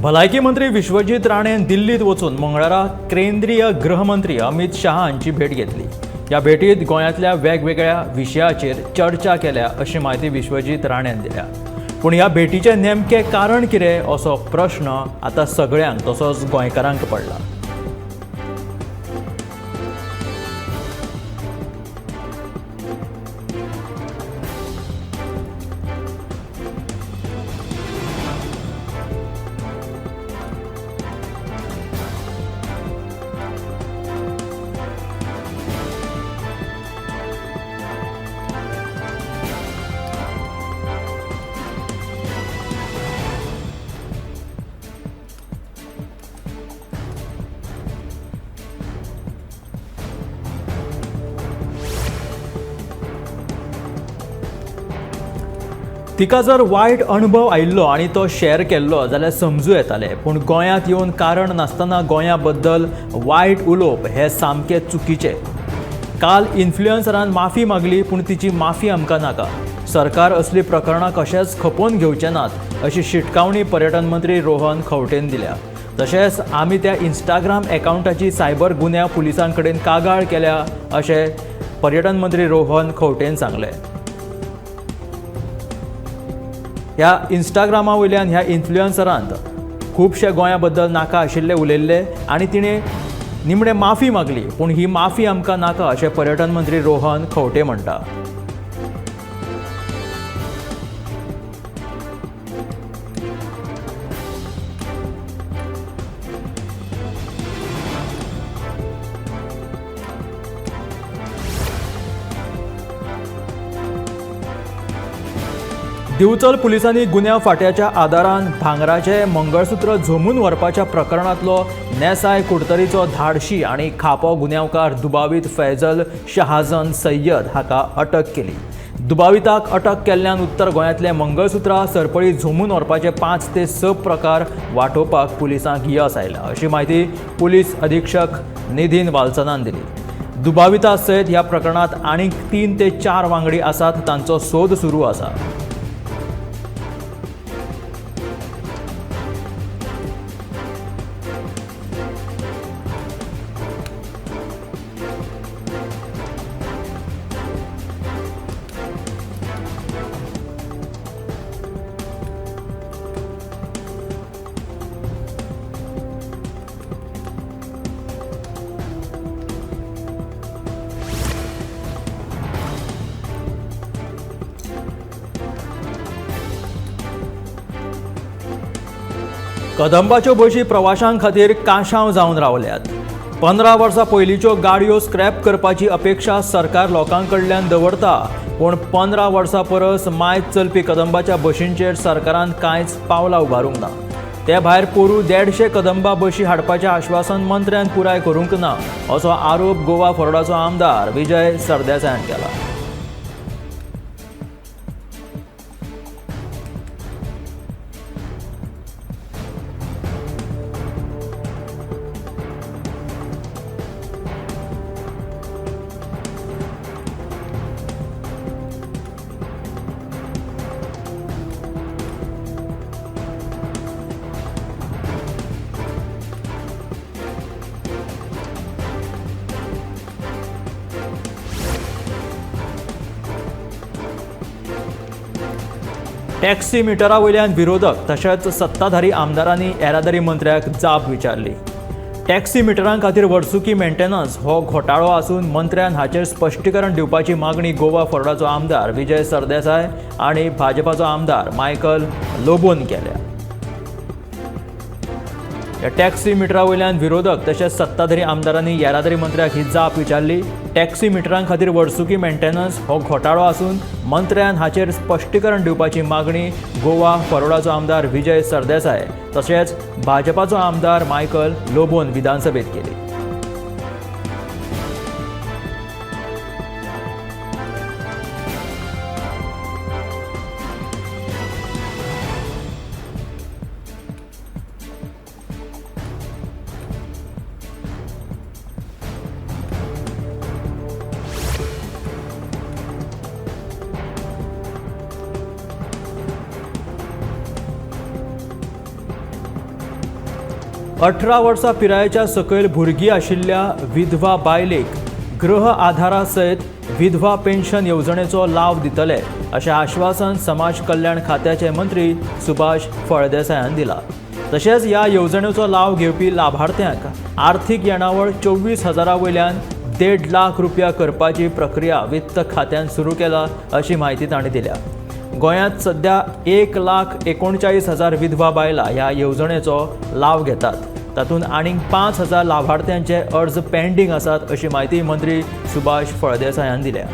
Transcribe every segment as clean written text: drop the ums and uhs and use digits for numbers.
भलायकी मंत्री विश्वजीत राणेन दिल्लीत वचून मंगळारा केंद्रीय गृहमंत्री अमित शहा हांची भेट घेतली. ह्या भेटीत गोंयांतल्या वेगवेगळ्या विशयाचेर चर्चा केल्या अशी म्हायती विश्वजीत राणेन दिल्या. पूण ह्या भेटीचें नेमकें कारण कितें असो प्रश्न आतां सगळ्यांक तसोच गोंयकारांक पडला. तिका जर वायट अणभव आयिल्लो आनी तो शेअर केल्लो जाल्यार समजूं येतालें, पूण गोंयांत येवन कारण नासतना गोंया बद्दल वायट उलोवप हें सामकें चुकीचें. काल इन्फ्लुएन्सरान माफी मागली, पूण तिची माफी आमकां नाका. सरकार असलीं प्रकरणां कशेंच खपोवन घेवचे नात अशी शिटकावणी पर्यटन मंत्री रोहन खंवटेन दिल्या. तशेंच आमी त्या इंस्टाग्राम एकावंटाची सायबर गुन्यांव पुलिसां कडेन कागाळ केल्या अशें पर्यटन मंत्री रोहन खंवटेन सांगलें. ह्या इंस्टाग्रामा वयल्यान ह्या इन्फ्लुएन्सरान खुबशे गोंया बद्दल नाका आशिल्ले उलयल्ले आनी तिणें निमणें माफी मागली, पूण ही माफी आमकां नाका अशें पर्यटन मंत्री रोहन खंवटे म्हणटा. दिवचल पुलिसांनी गुन्यांव फांट्याच्या आदारान भांगराचें मंगळसूत्र झोमून व्हरपाच्या प्रकरणांतलो नेसाय कुडतरीचो धाडशी आनी खापो गुन्यांवकार दुबावीत फैजल शहाजन सय्यद हाका अटक केली. दुबाविताक अटक केल्ल्यान उत्तर गोंयांतले मंगळसूत्रां सरपळी झोमून व्हरपाचे 5 ते 6 प्रकार वांटोवपाक पुलिसांक यस आयलां अशी म्हायती पुलीस अधीक्षक निधीन वालसनान दिली. दुबाविता सयत ह्या प्रकरणांत आनीक 3 ते 4 वांगडी आसात, तांचो सोद सुरू आसा. कदंबाच्यो बशी प्रवाशां खातीर काशांव जावन रावल्यात. 15 वर्सां पयलींच्यो गाडयो स्क्रॅप करपाची अपेक्षा सरकार लोकां कडल्यान दवरता, पूण 15 वर्सां परस मायत चलपी कदंबाच्या बशींचेर सरकारान कांयच पावलां उबारूंक ना. ते भायर पोरूं 150 कदंबा बशी हाडपाचें आश्वासन मंत्र्यान पुराय करूंक ना असो आरोप गोवा फॉरवर्डाचो आमदार विजय सरदेसायान केला. टॅक्सी मिटरा वयल्यान विरोधक तशेंच सत्ताधारी आमदारांनी येरादारी मंत्र्याक जाप विचारली. टॅक्सी मिटरां खातीर वर्सुकी मेंटेनन्स हो घोटाळो आसून मंत्र्यान हाचेर स्पश्टीकरण दिवपाची मागणी गोवा फॉरवर्डाचो आमदार विजय सरदेसाय आनी भाजपाचो आमदार मायकल लोबोन केल्या. टॅक्सी मिटरा वयल्यान विरोधक तशेंच सत्ताधारी आमदारांनी येरादारी मंत्र्याक ही जाप विचारली. टॅक्सी मिटरां खातीर वर्सुकी मेंटेनन्स हो घोटाळो आसून मंत्र्यान हाचेर स्पश्टीकरण दिवपाची मागणी गोवा फॉरवर्डाचो आमदार विजय सरदेसाय तशेंच भाजपाचो आमदार मायकल लोबोन विधानसभेत केली. 18 वर्सां पिरायेच्या सकयल भुरगीं आशिल्ल्या विधवा बायलेक गृह आधारा सयत विधवा पेन्शन येवजणेचो लाव दितले अशें आश्वासन समाज कल्याण खात्याचे मंत्री सुभाष फळदेसायान दिला। तशेंच ह्या येवजणेचो लाव घेवपी लाभार्थ्यांक आर्थिक येणावळ 24,000 वयल्यान 1.5 लाख रुपया करपाची प्रक्रिया वित्त खात्यान सुरू केला अशी म्हायती तांणी दिल्या। गोंयांत सध्या 1,39,000 विधवा बायलां ह्या येवजणेचो लाव घेतात। तातूंत आनीक 5,000 लाभार्थ्यांचे अर्ज पेंडींग आसात अशी म्हायती मंत्री सुभाष फळदेसायान दिल्या।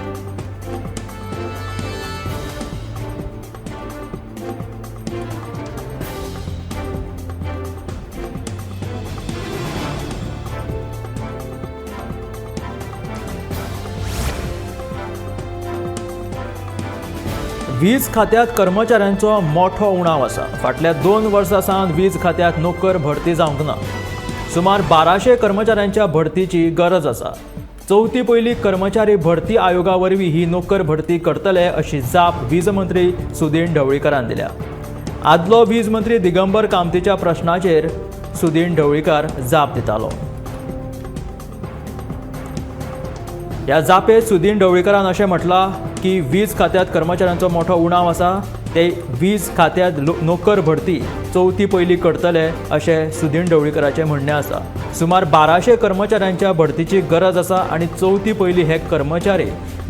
वीज खात्यात कर्मचाऱ्यांचो मोठो उणाव आसा। फाटल्या 2 वर्सां सावन वीज खात्यात नोकर भरती जावंक ना। सुमार 1200 कर्मचाऱ्यांच्या भरतीची गरज आसा। चवथी पयली कर्मचारी भरती आयोगा वरवीं ही नोकर भरती करतले अशी जाप वीज मंत्री सुदीन ढवळीकारान दिल्या। आदलो वीज मंत्री दिगंबर कामतीच्या प्रश्नाचेर सुदीन ढवळीकार जाप दितालो। ह्या जापेत सुदीन ढवळीकारान अशें म्हटलां की वीज खात्यात कर्मचाऱ्यांचो मोठो उणाव आसा, ते वीज खात्यात नोकर भरती चवथी पयली करतले अशें सुदीन ढवळीकाराचें म्हणणें आसा। सुमार 1200 कर्मचाऱ्यांच्या भरतीची गरज आसा आनी चवथी पयली हे कर्मचारी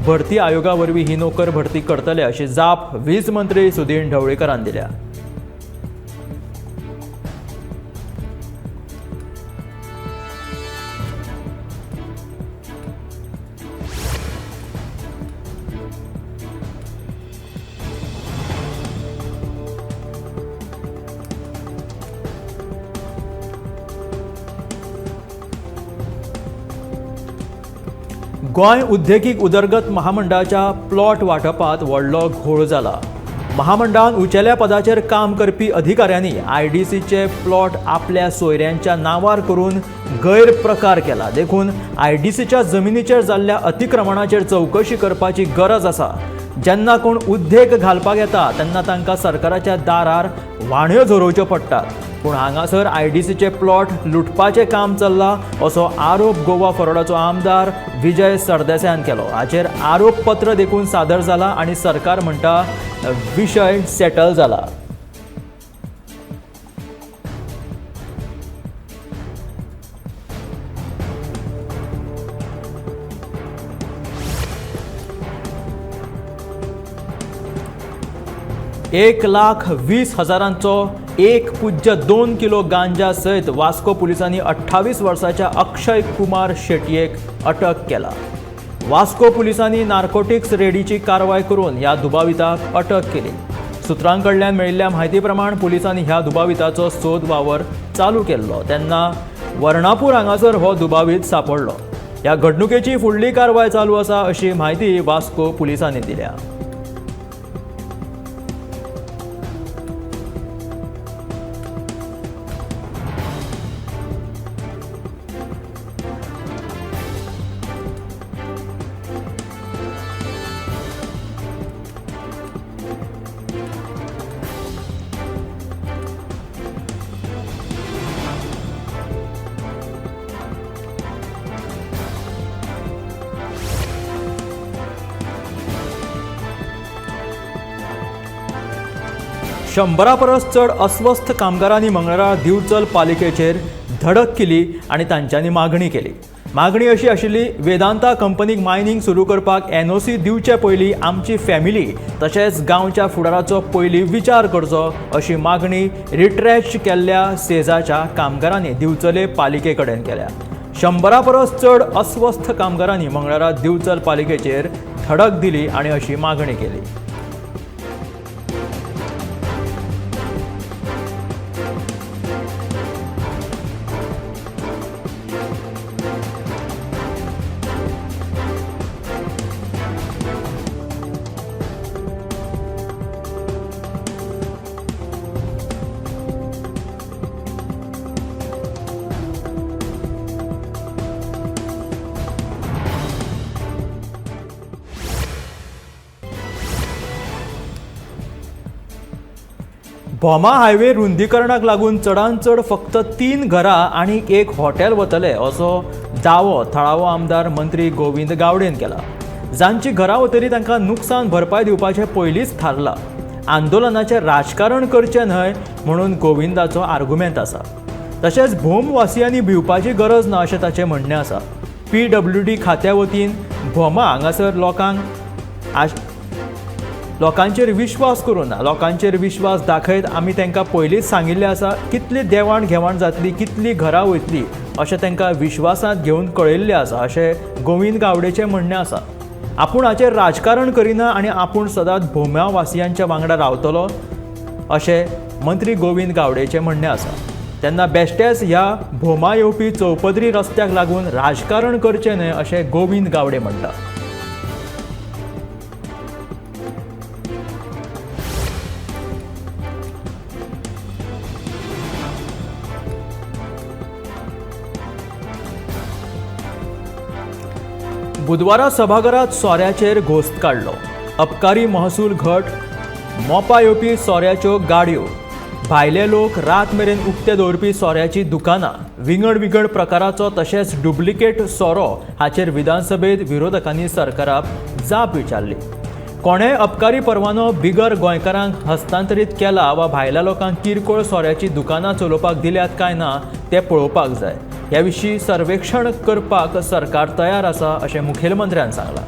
भरती आयोगा वरवीं ही नोकर भरती करतले अशी जाप वीज मंत्री सुदीन ढवळीकारान दिल्या। गोंय उद्देगीक उदरगत महामंडळाच्या प्लॉट वांटपांत व्हडलो घोळ जाला। महामंडळान उंचेल्या पदाचेर काम करपी अधिकाऱ्यांनी आयडीसीचे प्लॉट आपल्या सोयऱ्यांच्या नांवार करून गैरप्रकार केला। देखून आयडीसीच्या जमिनीचेर जाल्ल्या अतिक्रमणाचेर चवकशी करपाची गरज आसा। जेन्ना कोण उद्देग घालपाक येता तेन्ना तांकां सरकाराच्या दारार वाणयो झरोवच्यो पडटात, पूण हांगासर आयडीसीचे प्लॉट लुटपाचें काम चल्लां असो आरोप गोवा फॉरवर्डाचो आमदार विजय सरदेसायान केलो। हाचेर आरोपपत्र देखून सादर जाला आनी सरकार म्हणटा विशय सेटल जाला। एक लाख 20 हजारांचो 1.2 किलो गांजा सयत वास्को पुलिसांनी 28 वर्साच्या अक्षय कुमार शेटयेक अटक केला। वास्को पुलिसांनी नार्कोटिक्स रेडीची कारवाय करून ह्या दुबाविताक अटक केली। सुत्रां कडल्यान मेळिल्ल्या म्हायती प्रमाण पुलिसांनी ह्या दुबाविताचो सोद वावर चालू केल्लो तेन्ना वर्णापूर हांगासर हो दुबावीत सापडलो। ह्या घडणुकेची फुडली कारवाय चालू आसा अशी म्हायती वास्को पुलिसांनी दिल्या। शंबरा परस चड अस्वस्थ कामगारांनी मंगळारा दिवचल पालिकेचेर धडक केली आनी तांच्यांनी मागणी केली। मागणी अशी आशिल्ली, वेदांता कंपनीक मायनिंग सुरू करपाक एनओसी दिवचे पयलीं आमची फॅमिली तशेंच गांवच्या फुडाराचो पयलीं विचार करचो अशी मागणी रिट्रॅच केल्ल्या सेजाच्या कामगारांनी दिवचले पालिके कडेन केल्या। 100 परस चड अस्वस्थ कामगारांनी मंगळारा दिवचल पालिकेचेर धडक दिली आनी अशी मागणी केली। भोमा हायवे रुंदीकरणाक लागून चडांत चड फक्त 3 घरां आनी 1 हॉटेल वतले असो दावो थळावो आमदार मंत्री गोविंद गावडेन केला। जांची घरां वतली तांकां नुकसान भरपाय दिवपाचें पयलींच थारलां। आंदोलनाचें राजकारण करचें न्हय म्हणून गोविंदाचो आर्गुमेंत आसा। तशेंच भोमवासियांनी भिवपाची गरज ना अशें ताचें म्हणणें आसा। पीडब्ल्यूडी खात्या वतीन भोमा हांगासर लोकांचेर विश्वास करूं ना, लोकांचेर विश्वास दाखयत आमी तांकां पयलींच सांगिल्लें आसा कितली देवाण घेवाण जातली, कितली घरां वयतली अशें तांकां विश्वासांत घेवन कळयल्लें आसा अशें गोविंद गावडेचें म्हणणें आसा। आपूण हाचेर राजकारण करिना आनी आपूण सदांच भोम्यावासियांच्या वांगडा रावतलो अशें मंत्री गोविंद गावडेचें म्हणणें आसा। तेन्ना बेश्टेच ह्या भोमा येवपी चौपदरी रस्त्याक लागून राजकारण करचें न्हय अशें गोविंद गावडे म्हणटा। बुधवारा सभाघरात सोऱ्याचेर घोस्त काडलो। अबकारी महसूल घट, मोपा येवपी सोऱ्याच्यो गाडयो, भायले लोक रात मेरेन उक्ते दवरपी सोऱ्याची दुकानां, विंगड विंगड प्रकाराचो तशेंच डुप्लिकेट सोरो हाचेर विधानसभेत विरोधकांनी सरकाराक जाप विचारली। कोणेय अबकारी परवानो बिगर गोंयकारांक हस्तांतरीत केला वा भायल्या लोकांक किरकोळ सोऱ्याची दुकानां चलोवपाक दिल्यात काय ना तें पळोवपाक जाय। ह्या विशीं सर्वेक्षण करपाक सरकार तयार आसा अशें मुखेलमंत्र्यान सांगलां।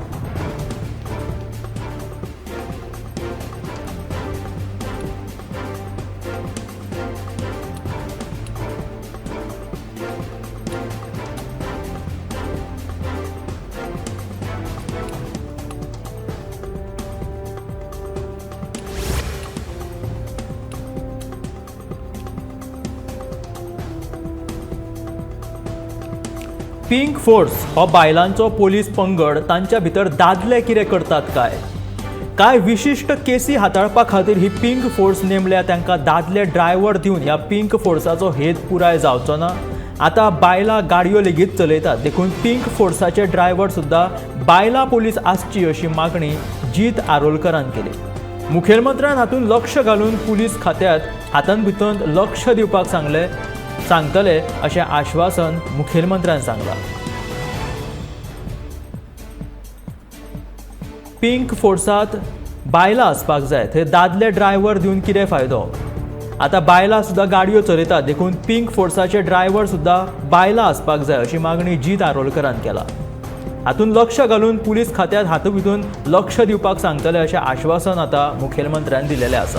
पिंक फोर्स हो बायलांचो पोलीस पंगड, तांच्या भितर दादले कितें करतात काय काय विशिश्ट केसी हाताळपा खातीर ही पिंक फोर्स नेमल्या, तांकां दादले ड्रायव्हर दिवन ह्या पिंक फोर्साचो हेत पुराय जावचो ना। आतां बायलां गाडयो लेगीत चलयतात, देखून पिंक फोर्साचे ड्रायव्हर सुद्दां बायलां पोलीस आसची अशी मागणी जीत आरोलकरान केली। मुखेलमंत्र्यान हातूंत लक्ष घालून पुलीस खात्यांत हातान भितर लक्ष दिवपाक सांगतले अशें आश्वासन मुखेलमंत्र्यान सांगलां। पिंक फोर्सात बायलां आसपाक जाय, थंय दादले ड्रायव्हर दिवन कितें फायदो? आतां बायलां सुद्दां गाडयो चलयतात, देखून पिंक फोर्साचे ड्रायव्हर सुद्दां बायलां आसपाक जाय अशी मागणी जीत आरोलकरान केला। हातूंत लक्ष घालून पुलीस खात्यांत हातूंत भितर लक्ष दिवपाक सांगतले अशें आश्वासन आतां मुखेलमंत्र्यान दिलेलें आसा।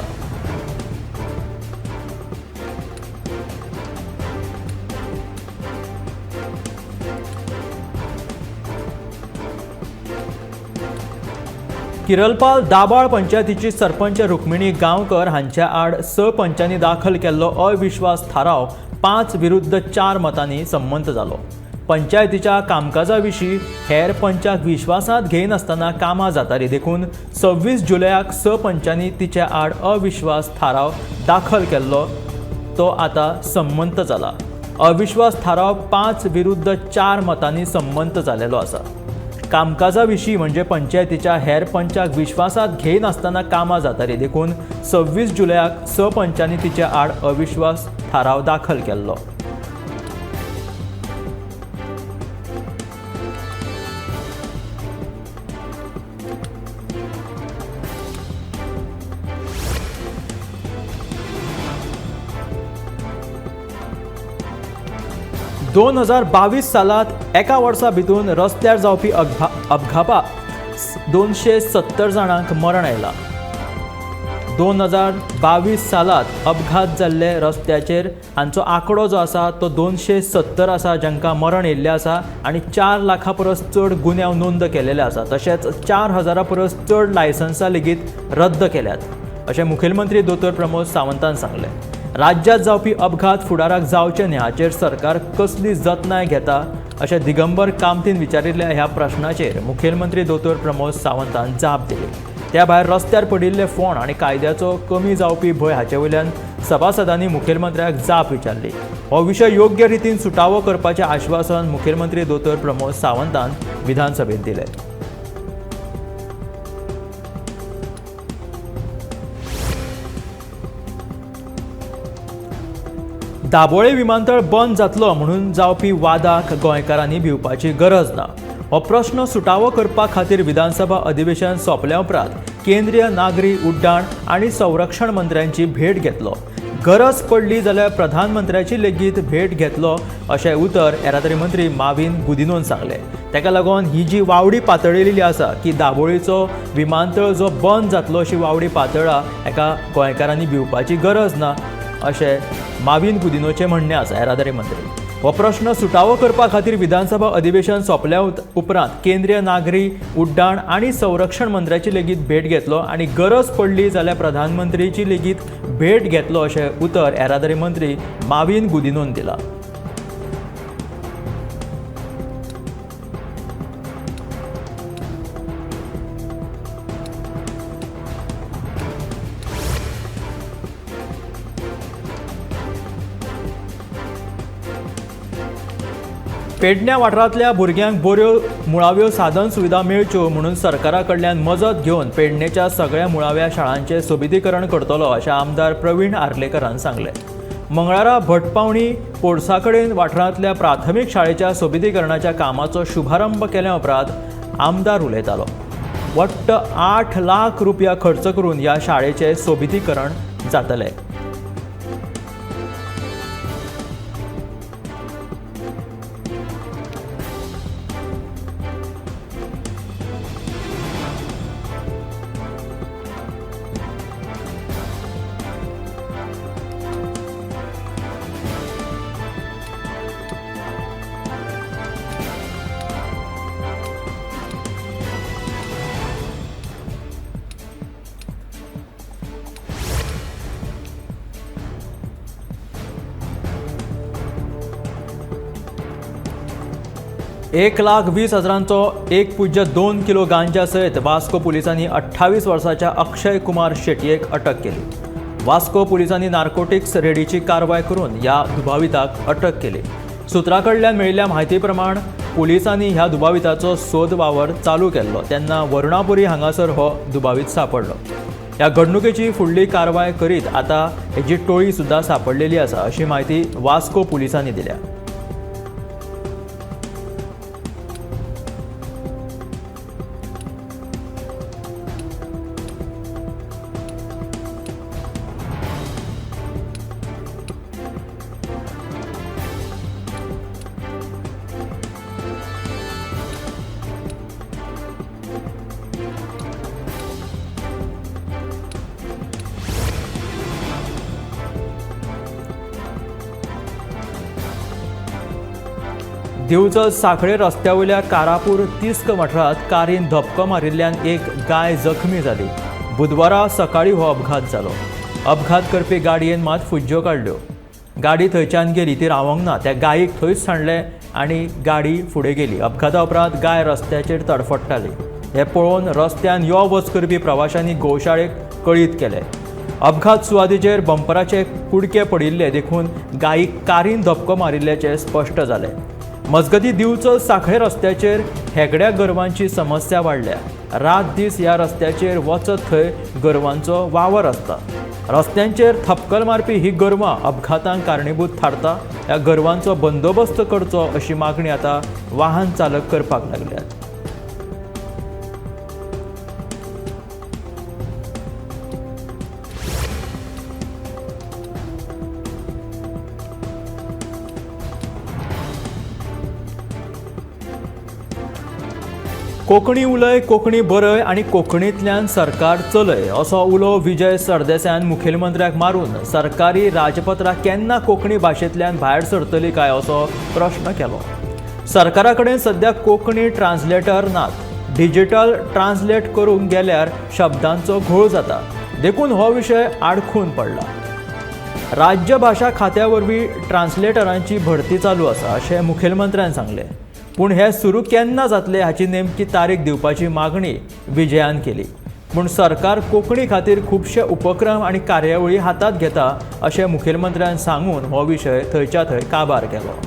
किरलपाल दाबाळ पंचायतीची सरपंच रुक्मिणी गांवकर हांच्या आड 6 पंचांनी दाखल केल्लो अविश्वास थाराव 5-4 मतांनी संमत जालो। पंचायतीच्या कामकाजा विशीं हेर पंचाक विश्वासांत घेयनासतना कामां जातालीं, देखून 26 जुलयाक 6 पंचांनी तिच्या आड अविश्वास थाराव दाखल केल्लो, तो आतां संमत जाला। अविश्वास थाराव 5-4 मतांनी संमत जालेलो आसा। कामकाजा विशीं म्हणजे पंचायतीच्या हेर पंचाक विश्वासांत घेयनासतना कामां जातालीं, देखून 26 जुलयाक 6 पंचांनी तिच्या आड अविश्वास थाराव दाखल केल्लो। दोन 2022 सालात एका वर्सा भितून रस्त्यार जावपी अपघाताक 270 जाणांक मरण आयलां। 2022 सालात अपघात जाल्ले रस्त्याचेर हांचो आंकडो जो आसा तो 270 आसा, जांकां मरण येयल्लें आसा आनी 4 लाखां परस चड गुन्यांव नोंद केलेले आसा। तशेंच 4000 परस चड लायसन्सां लेगीत रद्द केल्यात अशें मुखेलमंत्री दोतोर प्रमोद सावंतान सांगलें। राज्यात जावपी अपघात फुडाराक जावचे न्हय हाचेर सरकार कसली जतनाय घेता अशें दिगंबर कामतीन विचारिल्ल्या ह्या प्रश्नाचेर मुखेलमंत्री दोतोर प्रमोद सावंतान जाप दिली। त्या भायर रस्त्यार पडिल्ले फोंड आनी कायद्याचो कमी जावपी भंय हाचे वयल्यान सभासदांनी मुखेलमंत्र्याक जाप विचारली। हो विशय योग्य रितीन सुटावो करपाचें आश्वासन मुखेलमंत्री दोतोर प्रमोद सावंतान विधानसभेत दिलें। दाबोळे विमानतळ बंद जातलो म्हणून जावपी वादाक गोंयकारांनी भिवपाची गरज ना. हो प्रश्न सुटावो करपा खातीर विधानसभा अधिवेशन सोंपल्या उपरांत केंद्रीय नागरी उड्डाण आनी संरक्षण मंत्र्यांची भेट घेतलो. गरज पडली जाल्यार प्रधानमंत्र्याची लेगीत भेट घेतलो अशें उतर येरादारी मंत्री माविन गुदिन्होन सांगलें. ताका लागून ही जी वावडी पातळिल्ली आसा की दाबोळीचो विमानतळ जो बंद जातलो अशी वावडी पातळा एका गोंयकारांनी भिवपाची गरज ना अशें माविन गुदिन्होचें म्हणणें आसा. येरादारी मंत्री हो प्रश्न सुटावो करपा खातीर विधानसभा अधिवेशन सोंपल्या उपरांत केंद्रीय नागरी उड्डाण आनी संरक्षण मंत्र्याची लेगीत भेट घेतलो आनी गरज पडली जाल्यार प्रधानमंत्रीची लेगीत भेट घेतलो अशें उतर येरादारी मंत्री माविन गुदिन्होन दिलां. पेडण्या वाठारांतल्या भुरग्यांक बऱ्यो मुळाव्यो साधन सुविधा मेळच्यो म्हणून सरकारा कडल्यान मजत घेवन पेडणेच्या सगळ्या मुळाव्या शाळांचें सोबितीकरण करतलो अशें आमदार प्रवीण आर्लेकरान सांगलें. मंगळारा भटपावणी पोरसा कडेन वाठारांतल्या प्राथमीक शाळेच्या सोबितीकरणाच्या कामाचो शुभारंभ केल्या उपरांत आमदार उलयतालो. वट्ट 8 लाख रुपया खर्च करून ह्या शाळेचें सोबितीकरण जातलें. एक लाख 20 हजारांचो 1.2 किलो गांजा सयत वास्को पुलिसांनी 28 वर्साच्या अक्षय कुमार शेटयेक अटक केली. वास्को पुलिसांनी नार्कोटिक्स रेडीची कारवाय करून ह्या दुबाविताक अटक केली. सुत्रां कडल्यान मेळिल्ल्या म्हायती प्रमाण पुलिसांनी ह्या दुबाविताचो सोद वावर चालू केल्लो तेन्ना वरुणापुरी हांगासर हो दुबावीत सापडलो. ह्या घडणुकेची फुडली कारवाय करीत आतां हेजी टोळी सुद्दां सापडलेली आसा अशी म्हायती वास्को पुलिसांनी दिल्या. दिवचल सांखळे रस्त्या वयल्या कारापूर तिस्क वाठारांत कारीन धपको मारिल्ल्यान एक गाय जखमी जाली. बुधवारा सकाळी हो अपघात जालो. अपघात करपी गाडयेन मात फुज्ज्यो काडल्यो. गाडी थंयच्यान गेली, ती रावंक ना. त्या गायीक थंयच सांडलें आनी गाडी फुडें गेली. अपघाता उपरांत गाय रस्त्याचेर तडफडटाली. हें पळोवन रस्त्यान यो वच करपी प्रवाशांनी गोशाळेक कळीत केलें. अपघात सुवातेचेर बंपराचे कुडके पडिल्ले देखून गायीक कारीन धपको मारिल्ल्याचें स्पश्ट जालें. मजगती दिवचल सांखळे रस्त्याचेर हेगड्या गोरवांची समस्या वाडल्या. रात दीस ह्या रस्त्याचेर वचत थंय गोरवांचो वावर आसता. रस्त्यांचेर थपकल मारपी ही गोरवां अपघातांक कारणीभूत थारता. ह्या गोरवांचो बंदोबस्त करचो अशी मागणी आतां वाहन चालक करपाक लागल्यात. कोंकणी उलय, कोंकणी बरय आनी कोंकणींतल्यान सरकार चलय असो उलो विजय सरदेसायान मुखेलमंत्र्याक मारून सरकारी राजपत्रां केन्ना कोंकणी भाशेंतल्यान भायर सरतली काय असो प्रश्न केलो. सरकारा कडेन सद्या कोंकणी ट्रान्सलेटर नात. डिजिटल ट्रान्सलेट करूंक गेल्यार शब्दांचो घोळ जाता देखून हो विशय आडखून पडला. राज्यभाशा खात्या वरवीं ट्रान्सलेटरांची भरती चालू आसा अशें मुखेलमंत्र्यान सांगलें. पूण हे सुरू केन्ना जातले हाची नेमकी तारीख दिवपाची मागणी विजयान केली. पूण सरकार कोंकणी खातीर खुबशे उपक्रम आनी कार्यावळी हातांत घेता अशें मुखेलमंत्र्यान सांगून हो विशय थंयच्या थंय काबार केलो.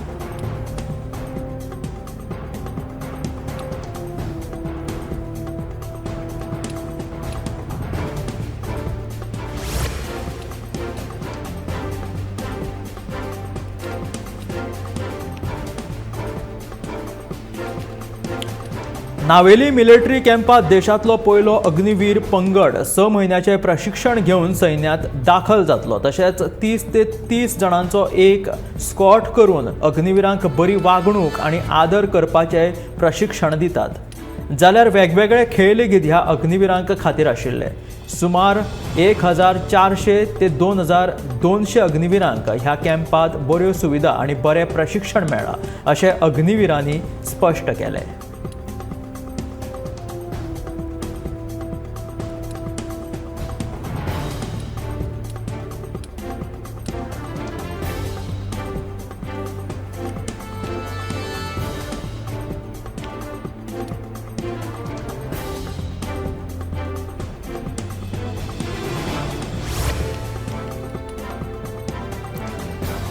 नावेली मिलिटरी कॅम्पात देशांतलो पयलो अग्निवीर पंगड 6 म्हयन्याचें प्रशिक्षण घेवन सैन्यांत दाखल जातलो. तशेंच 30 ते 30 जाणांचो एक स्कॉट करून अग्निवीरांक बरी वागणूक आनी आदर करपाचें प्रशिक्षण दितात. जाल्यार वेगवेगळे खेळ लेगीत ह्या अग्निवीरांक खातीर आशिल्ले. सुमार 1400 ते 2200 अग्निवीरांक ह्या कॅम्पात बऱ्यो सुविधा आनी बरें प्रशिक्षण मेळ्ळां अशें अग्निवीरांनी स्पश्ट केलें.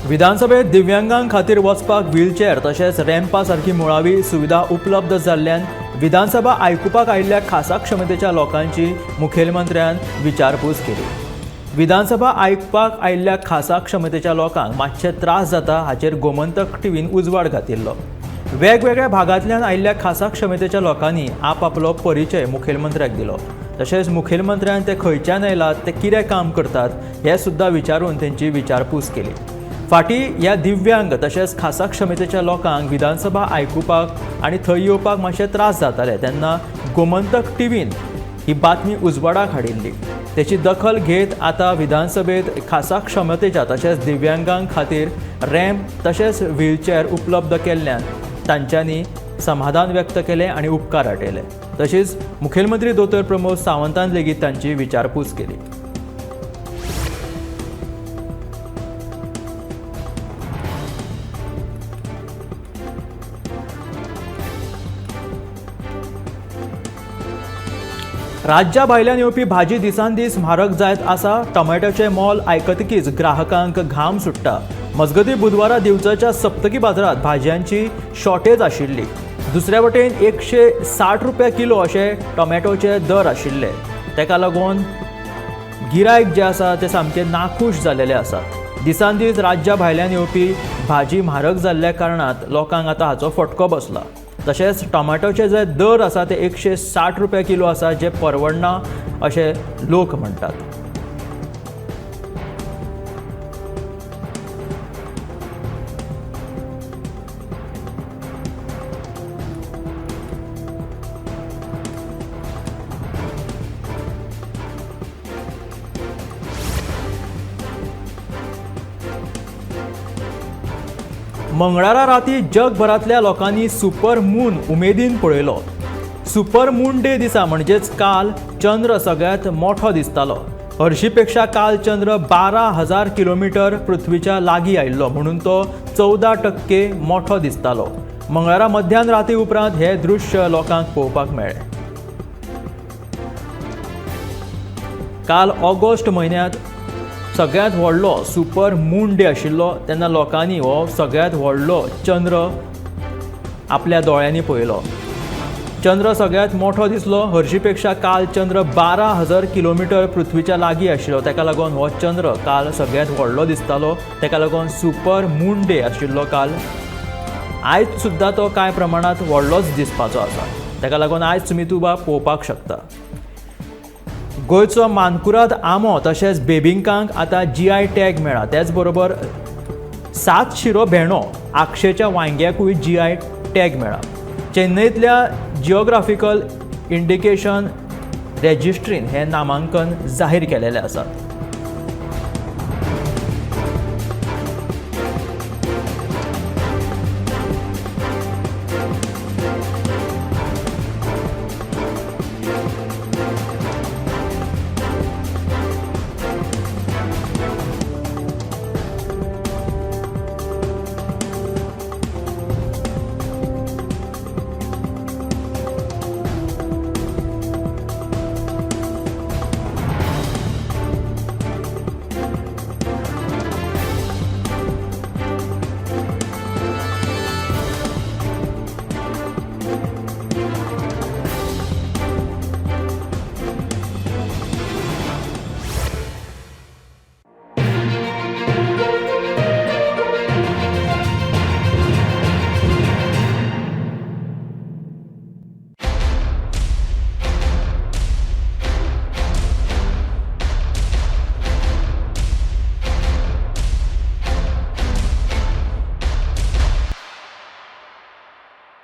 विधानसभेत दिव्यांगां खातीर वचपाक व्हीलचेअर तशेंच रॅम्पा सारकी मुळावी सुविधा उपलब्ध जाल्ल्यान विधानसभा आयकुपाक आयिल्ल्या खासा क्षमतेच्या लोकांची मुखेलमंत्र्यान विचारपूस केली. विधानसभा आयकुपाक आयिल्ल्या खासा क्षमतेच्या लोकांक मातशे त्रास जाता हाचेर गोमंतक टीव्हीन उजवाड घातिल्लो. वेगवेगळ्या भागांतल्यान आयिल्ल्या खासा क्षमतेच्या लोकांनी आपआपलो परिचय मुखेलमंत्र्याक दिलो. तशेंच मुखेलमंत्र्यान ते खंयच्यान आयलात, ते कितें काम करतात हें सुद्दां विचारून तेंची विचारपूस केली. फाटीं ह्या दिव्यांग तशेंच खासा क्षमतेच्या लोकांक विधानसभा आयकुपाक आनी थंय येवपाक मातशे त्रास जाताले तेन्ना गोमंतक टीव्हीन ही बातमी उजवाडाक हाडिल्ली. तेची दखल घेत आतां विधानसभेत खासा क्षमतेच्या तशेंच दिव्यांगां खातीर रॅम्प तशेंच व्हीलचेअर उपलब्ध केल्ल्यान तांच्यांनी समाधान व्यक्त केलें आनी उपकार आटयले. तशीच मुखेलमंत्री दोतोर प्रमोद सावंतान लेगीत तांची विचारपूस केली. राज्या भायल्यान येवपी भाजी दिसान दीस म्हारग जायत आसा. टोमॅटोचें मोल आयकतकीच ग्राहकांक घाम सुट्टा. मजगतीं बुधवारा दिवचलच्या सप्तकी बाजारांत भाजयांची शॉर्टेज आशिल्ली. दुसऱ्या वटेन 160 रुपया किलो अशे टोमॅटोचे दर आशिल्ले. ताका लागून गिरायक जे आसा ते सामके नाखूश जाल्लेले आसात. दिसान दीस राज्या भायल्यान येवपी भाजी म्हारग जाल्ल्या कारणान लोकांक आतां हाचो फटको बसला. तशेंच टोमॅटोचे जे दर आसा ते 160 रुपया किलो आसा, जे परवडना अशें लोक म्हणटात. मंगळारा राती जगभरांतल्या लोकांनी सुपर मून उमेदीन पळयलो. सुपर मून डे दिसा म्हणजेच काल चंद्र सगळ्यांत मोठो दिसतालो. हरशी पेक्षा काल चंद्र 12,000 किलोमीटर पृथ्वीच्या लागीं आयिल्लो म्हणून तो 14% मोठो दिसतालो. मंगळारा मध्यान राती उपरांत हे दृश्य लोकांक पळोवपाक मेळ्ळें. काल ऑगस्ट म्हयन्यांत सगळ्यांत व्हडलो सुपर मून डे आशिल्लो तेन्ना लोकांनी हो सगळ्यांत व्हडलो चंद्र आपल्या दोळ्यांनी पळयलो. चंद्र सगळ्यांत मोठो दिसलो. हरशी पेक्षा काल चंद्र 12,000 किलोमीटर पृथ्वीच्या लागीं आशिल्लो, ताका लागून हो चंद्र काल सगळ्यांत व्हडलो दिसतालो. ताका लागून सुपर मून डे आशिल्लो काल. आयज सुद्दां तो कांय प्रमाणांत व्हडलोच दिसपाचो आसा, ताका लागून आयज तुमी तुबा पळोवपाक शकता. गोंयचो मानकुराद आंबो तशेंच बेबिंकांक आतां GI tag मेळ्ळा. त्याच बरोबर 7 शिरो भेंडो आक्षेच्या वांयग्याकूय GI tag मेळ्ळा. चेन्नईतल्या जिओग्राफिकल इंडिकेशन रेजिस्ट्रीन हें नामांकन जाहीर केलेलें आसा.